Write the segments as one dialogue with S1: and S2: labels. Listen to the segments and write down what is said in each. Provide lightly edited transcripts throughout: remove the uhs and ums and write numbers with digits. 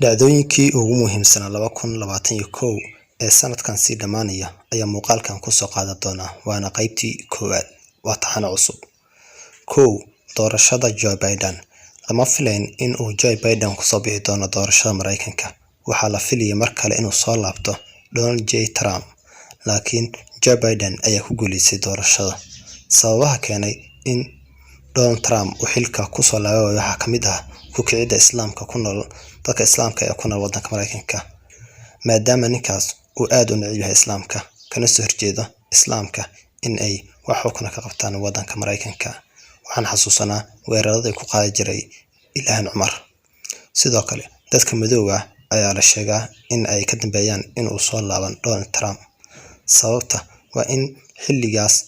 S1: Dhacdooyinkii ugu muhiimsanaa 2021 ee sanadkan sii dhammaanaya ayaa muuqaalkan kusoo qaadan doona, waana qaybtii koowaad, waa taxane cusub. 1. Doorashada Joe Biden. Lama filayn in uu Joe Biden kusoo bixi doono doorashada Mareykanka. Waxaa la filayay mar kale inuu soo laabto Donald J Trump, laakiin Joe Biden ayaa ku guuleystay doorashada. Sababaha keenay in Donald Trump uu xilka kusoo laaban waayo waxaa ka mid ah ku kicidda Islaamka ku nool, dadka Islaamka ee ku nool wadanka Mareykanka, maadaama ninkaas uu aad u neceb yahay Islaamka, kana soo horjeedo Islaamka in ay wax xukun ka qabtaan wadanka Mareykanka. Waxaan xasuusanaa weeraradii ku qaadi jiray Ilhaan Cumar. Sidoo kale dadka madowga ah ayaa la sheegaa in ay ka dambeeyaan in uu soo laaban Donald Trump. Sababta waa in xilligaas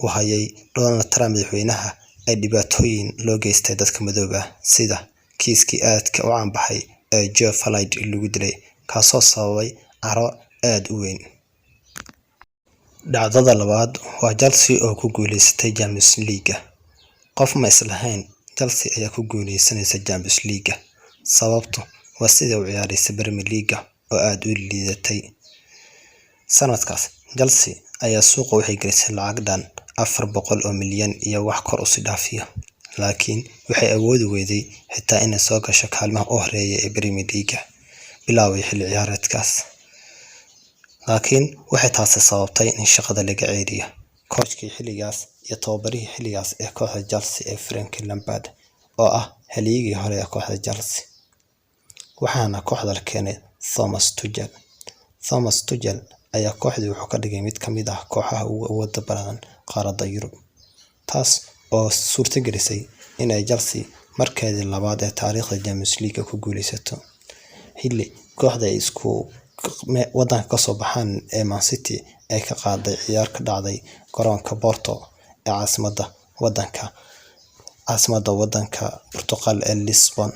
S1: uu hayay Donald Trump madaxweynaha ay dhibaatooyin loo geystay dadka madowga ah, sida kiiskii aadka u caan baxay ee George Floyd lagu dilay, kaasoo sababay caro aad u weyn. Dhacdada labaad waa Chelsea oo ku guuleysatay Champions League. Qof ma islahayn Chelsea ayaa ku guuleysanaysa Champions League. Sababtu waa sidai u ciyaaraysa Premier League oo aad u liidatay. Sanadkaas Chelsea ayaa suuqa waxay gelisay lacag dhan 400 oo milyan iyo wax kor u sii dhaafiyo, laakiin waxay awoodi weyday xitaa inay soo gasho kaalmaha u horeeya ee Premier League bilaaway xilli ciyaareedkaas. Laakiin waxay taasi sababtay in shaqada laga ceeriyo coachkii xilligaas iyo tababarihii xilligaas ee kooxda Chelsea ee Frank Lampard, oo ah halyeygii hore ee kooxda Chelsea. Waxaana kooxda la keenay Thomas Tuchel. Thomas Tuchel ayaa kooxdii wuxuu ka dhigay mid ka mid ah kooxaha ugu awoodda badan qaaradda Yurub, taas oo suurtagelisay in ay Chelsea markeedii labaad ee taariikhda Champions League ku guuleysato, xilli kooxda ay isku wadanka kasoo baxaan ee Man City ay ka qaaday ciyaar ka dhacday garoonka Porto ee caasimadda wadanka Portugal ee Lisbon.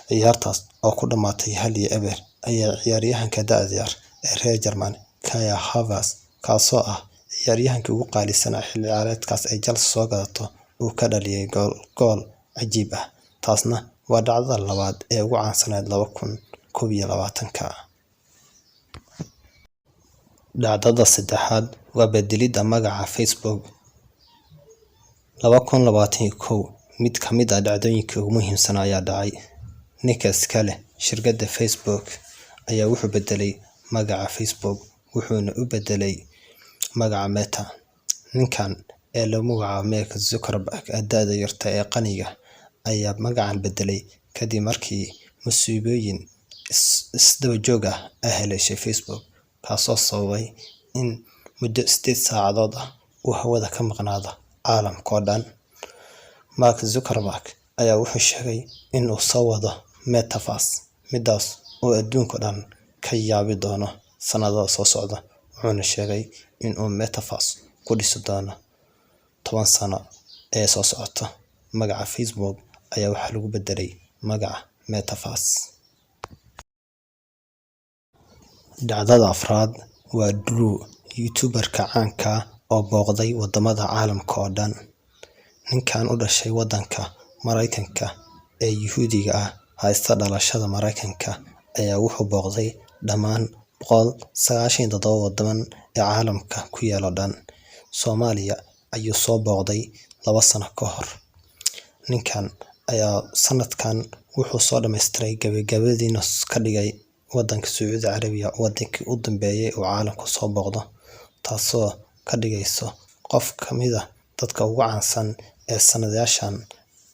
S1: Ciyaartaas oo ku dhamaatay 1-0 ayaa ciyaaryahanka da'da yar ee reer German Kai Havertz, kaasoo ah ciyaaryahankii ugu qaalisanaa xilli ciyaareedkaas ay Chelsea soo gadato, uu ka dhaliyay gool cajiib ah. Taasna waa dhacdada labaad ee ugu caansaneyd 2021-ka. Dhacdada saddexaad waa bedelidda magaca Facebook. 2021 mid ka mid ah dhacdooyinkii ugu muhiimsanaa ayaa dhacay. Ninka iska leh shirkadda Facebook ayaa wuxuu bedelay magaca Facebook, wuxuuna u bedelay magaca Meta. Ninkan ee lagu magacaabo Mark Zuckerberg ee da'da yarta ee qaniga ayaa magacan bedelay kadib markii musiibooyin isdaba joog ah ay haleeshay Facebook, kaasoo sababay in muddo 8 saacadood ah uu hawada ka maqnaado caalamka oo dhan. Mark Zuckerberg ayaa wuxuu sheegay in uu soo wado Metaverse, midaas oo adduunka oo dhan ka yaabi doono sanadaha soo socda. Wuxuuna sheegay in uu Metaverse ku dhisi doono 10 sano ee soo socota. Magaca Facebook ayaa waxaa lagu bedelay magaca Metaverse. Dhacdada afraad waa Drew, YouTuber-ka caanka ah oo booqday wadamada caalamka oo dhan. Ninkan u dhashay wadanka Mareykanka ee Yuhuudiga ah, haysta dhalashada Mareykanka, ayaa wuxuu booqday dhammaan 197 wadan ee caalamka ku yaal oo dhan. Soomaaliya ayuu soo booqday 2 sano ka hor. Ninkan ayaa sanadkan wuxuu soo dhammaystiray, gabagabadiina ka dhigay wadanka Sacuudi Carabiya wadankii u dambeeyay uu caalamka soo booqdo, taasoo ka dhigayso qof ka mid ah dadka ugu caansan ee sanadayaashan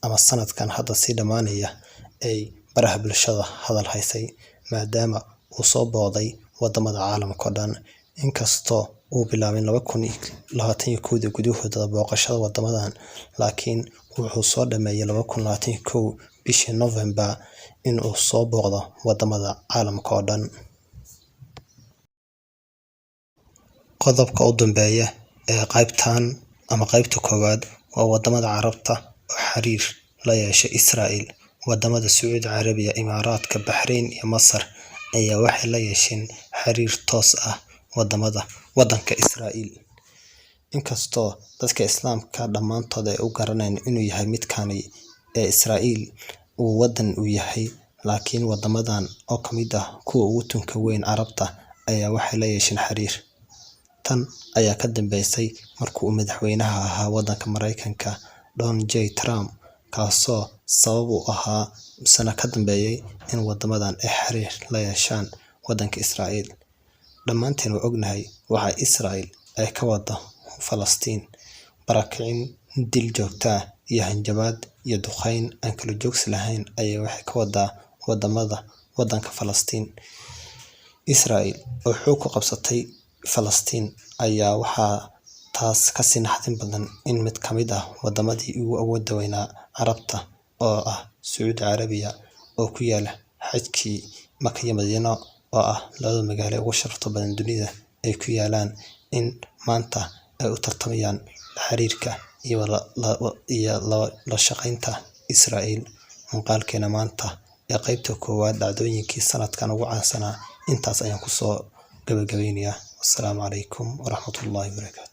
S1: ama sanadkan hadda sii dhammaanaya ay baraha bulshada hadal haysay, maadaama uu soo booqday wadamada caalamka oo dhan. Inkastoo uu bilaabay 2021 gudahooda booqashada wadamadan, laakiin wuxuu soo dhameeyay 2021 bishii November in uu soo booqdo wadamada caalamka oo dhan. Qodobka u dambeeya ee qaybtan ama qaybta koowaad waa wadamada Carabta oo xiriir la yeeshay Israel. Wadamada Sacuudi Carabiya, Imaaraadka, Bahrain iyo Masar ayaa waxay la yeesheen xiriir toos ah wadanka Israel. Inkastoo dadka Islaamka dhammaantood ay u garanayaan inuu yahay midkani ee Israel uu wadan u yahay, Laakiin wadamadan oo ka mid ah kuwa ugu tunka weyn Carabta ayaa waxay la yeesheen xiriir. Tan ayaa ka dambeysay markii uu madaxweynaha ahaa wadanka Mareykanka Donald J Trump, kaasoo sabab u ahaa misana ka dambeeyay in wadamadan ay xiriir la yeeshaan wadanka Israel. Dhammaanteen waa ognahay waxa Israel ay ka wado Falastiin: barakicin, dil joogto ah iyo hanjabaad iyo duqeyn aan kala joogsi lahayn ayay waxay ka wadaa wadamada wadanka Falastiin. Israel oo xoog ku qabsatay Falastiin ayaa waxaa taas kasii naxdin badan in mid ka mid ah wadamadii ugu awoodda weynaa Carabta oo ah Sacuudi Carabiya, oo ku yaala xajkii Maka iyo Madiino oo ah labada magaalo ugu sharafta badan dunida ay ku yaalaan, in maanta ay u tartamayaan xiriirka iyo la shaqeynta Israel. Muuqaalkeena maanta ee qaybta koowaad dhacdooyinkii sanadkan ugu caansanaa intaas ayaan kusoo gabagabeynayaa. Wassalaamu calaykum waraxmatullaahi wabarakaatu.